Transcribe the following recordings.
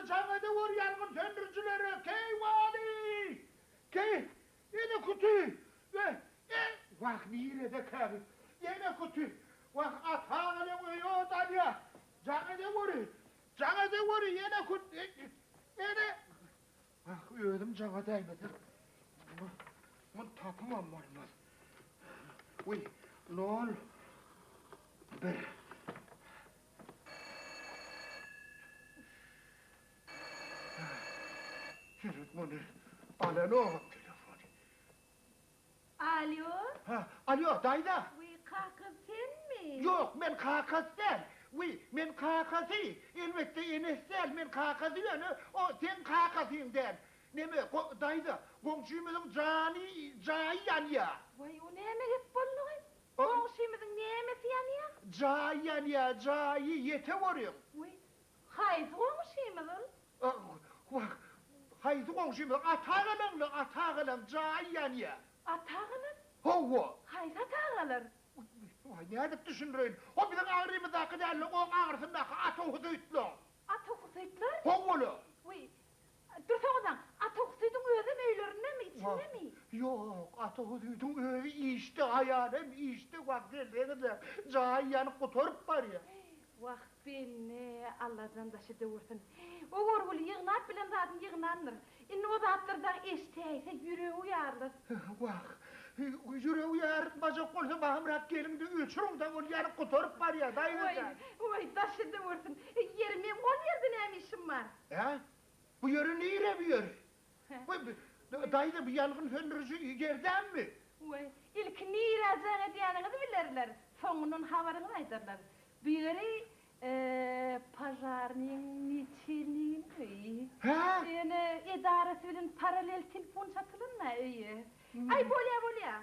Jaň edeweri ýangyn söndürijilere, keýwany! Keý, ene küti! We, e, wah, niredekä bu? Ene küti! Wah, Atagalaň öýi ot alýa! Jaň edeweri! Jaň edeweri, ene küt, ene! Wah, özüm jaň edäýmesem, muny tapybam bolmaz. Wiý, nol, bir. Seret muny, alanogam telefony. Alýo. Ha, alýo, daýza. Wiý, kakam senmi? Ýok, men kakasy däl. Wiý, men kakasy. Elbetde, enesi däl, men kakasy ýöne o seň kakasyň däl. Neme, daýza, goňşymyzyň jany, jaýy ýanýa. Waý, o näme gep boldugy? Goňşymyzyň nämesi ýanýa? Jaýy ýanýa, jaýy, ýete görüň. Wiý, haýsy goňşymyz ol? Wah, haýsy goňşymyz? Atagalaň-la, Atagalaň jaýy ýanýa. Atagalar? Hawa. Haýsy atagalar? Waý, nädip düşündireýin? O biziň agrymyzdaky däl-le, oň aňyrsyndaky Ata Husytlaň. Ata Husytlar? Hawa-la. Wiý, Dursaňyzam, Ata Husydyň özem öýlerindemi, içindemi? Ýok, Ata Husydyň özi işde, aýaly hem işde, wah, gelseňiz-le, jaýy ýanyp gutaryp barýar. Wah, bende, Allajan daşy döwürsin. O görgüli ýygnap bilen zadyny ýygnandyr. Indi o zatlary dagy eşidäýse, ýüregi ýarylar. Wah, ýüregi ýarylmajak bolsa, bagamrak geliň-de, öçüriň-de, ol ýanyp gutaryp barýar, daýza jan. Waý, waý, daşy döwürsin. Ýeri, meň ol ýerde näme işim bar? Hä? Bu ýeri nire bu ýeri? Bu daýza bu ýangyn söndüriji ýer dälmi? Weý, ilki nirä jaň edýäniňizi bilerler, soňundan habaryňyzy aýdarlar. Bu ýeri požarnyň neçelniginiň öýi. Hä? Ýöne edarasy bilen paralel telefon çatylan-da öýe. Aý, bolýa, bolýa.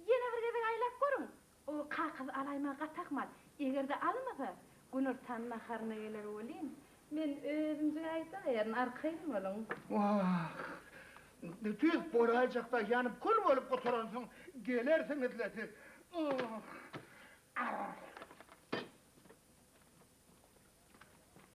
Ýene bir gezek aýlap görüň. O kakyzy alaýmagy gaty ahmal. Eger-de almasa, günortan naharyna geler welin, men özümjik aýdaýaryn, arkaýyn boluň. Wah, tüýs bolaýjak-da, ýanyp kül bolup gutaransoň gelersiňiz-le siz. Ah!